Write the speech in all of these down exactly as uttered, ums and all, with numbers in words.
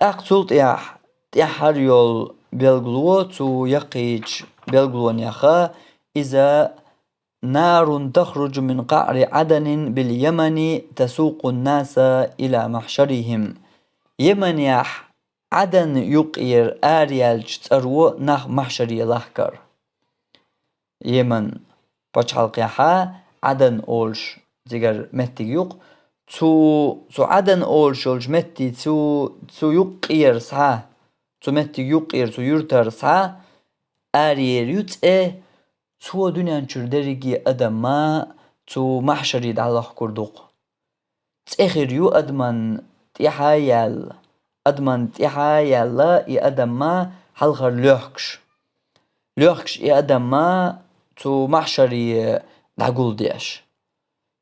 ТӀаккха цул тӀехьа тӀаьххьара йолу белгало цу яккхийчу белгалонеха, иза: «نار تخرج من قعر عدن باليمن تسوق الناس إلى محشرهم». Йеменехь Ӏадан юккъера араяьллачу цӀаро нах махьшаре лахкар. Йемен пачхьалкхехьа Ӏадан олуш цигара меттиг ю-кх. Цу, цу Ӏадан олуш йолчу метте цу, цу юккъера схьа, цу меттиг юккъера, цу юьртара схьа араяьлла ю цӀе, цо дуьнен чуьра дерриге а адам а цу махьшаре дӀалохкур ду-кх. ЦӀе хир ю адаман тӀаьхьа а яьлла, адаман тӀаьхьа а яьлла и адам а хьалхара лоьхкуш. Лоьхкуш и адам а цу махьшаре дӀагулдеш.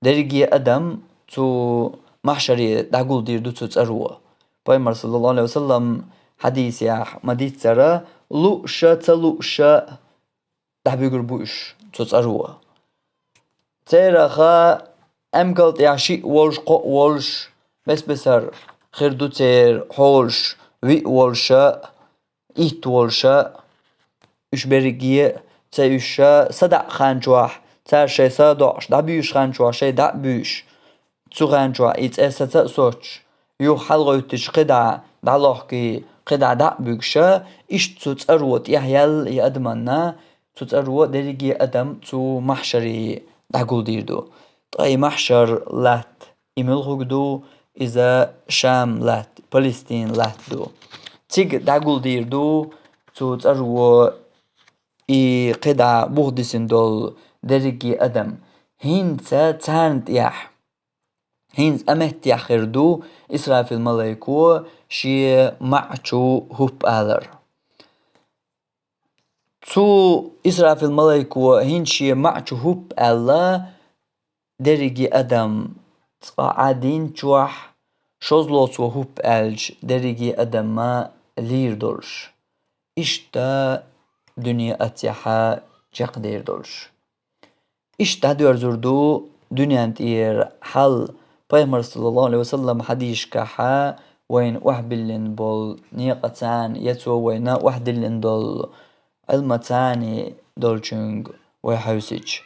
Дерриге а адам цу махьшаре дӀагулдийр ду цу цӀаро. Пайхамар, саллаллаху Ӏалайхи ва саллам, хьадисехь ма-дийццара, лууш а, ца лууш а дӀабуьгур бу уьш цу цӀаро. Цераха эмкал тӀехь шиъ волуш, кхоъ волуш, бес-бесар хир ду церан хьолаш, виъ волуш а, итт волуш а, уьш берриге а ца уьш а, садаӀа хан чохь цара шайн са а доӀуш, дӀабуьйш хан чохь шайн дӀа а буьйш, цу хан чохь и цӀе саца а соцуш, юха хьалагӀоьттича кхидӀа дӀалохкий, кхидӀа дӀа а буьгуш а, иштта цу цӀаро тӀехьа яьлла и адаманна, цу цӀаро дерриге а адам цу махьшаре дӀагулдийр ду. Ткъа и махьшар латта, и муьлхарг ду, иза Шам латта, Палестин латта ду. Цига дӀагулдийр ду цу цӀаро и кхидӀа бух дисина долу дерриге а адам. ХӀинца царна тӀехь, хӀинца а меттехь хир ду Исрафил малайко шен маӀа чу хӀуп алар. Цу Исрафил малайко хӀинца шен маӀа чу хӀуп аьлла, дерриге а адам цкъа Ӏадин чохь, шозло цо хӀуп аьлча, дерриге а адам а лийр долуш. Иштта дуьне аццехьа чекхдер долуш. Иштта дӀадоьрзур ду дуьнен тӀера хьал. Пайхамар, саллаллаху Ӏалайхи ва саллам, хьадисашкахьа вайна охьабиллина болу некъаца а, я цо вайна охьадиллина долу Ӏилмаца а долчуьнга вай хьаьвсича.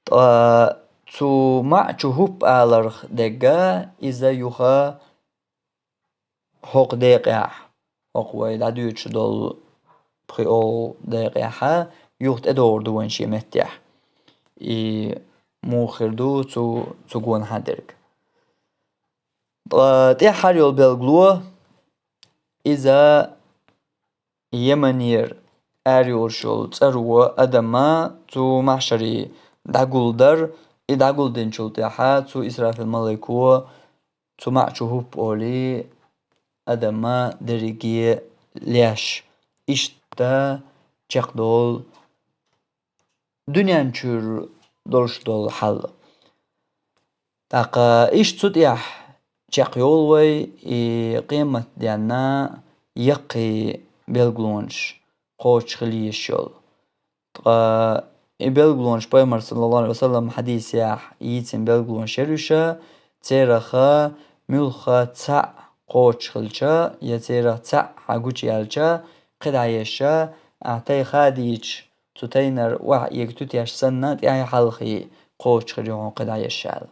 Ткъа цу маӀа чу хӀуп аларх дегга иза юха хӀокху декъехь, хӀокху вай дӀадоьдуш долу пхиолгӀа декъехьа юха тӀедогӀур ду вайн шен меттехь. И муха хир ду цу, цу гонахьа дерг. Ткъа тӀаьххьара йолу белгало, иза Йеменера арайолуш йолу цӀаро адам а цу махьшаре дӀагулдар, и дӀагулдинчул тӀаьхьа цу Исрафил малайко цу маӀа чу хӀуп олий, адам а дерриге леш, иштта чекхдолу дуьнен чуьра долуш долу хьал. ТӀаккха иштта цу тӀехь чекхйолу вай и къематденна яккхий белгалонаш кхочуш хила йиш йолу. Ткъа и белгалонаш Пайхамар, саллаллаху Ӏалайхи ва саллам, хьадисехь йийцина белгалонаш яра уьш, цераха муьлхха цхьаъ кхочуш хилча, я цераха цхьаъ хьан гучуяьлча, кхидӀа еш а, ахьа тайпа хадийча, цу тайнара охьаэга туьтеш санна, тӀаьхьа хьалхе кхочуш хир ю хьуна кхидӀа еш аьлла.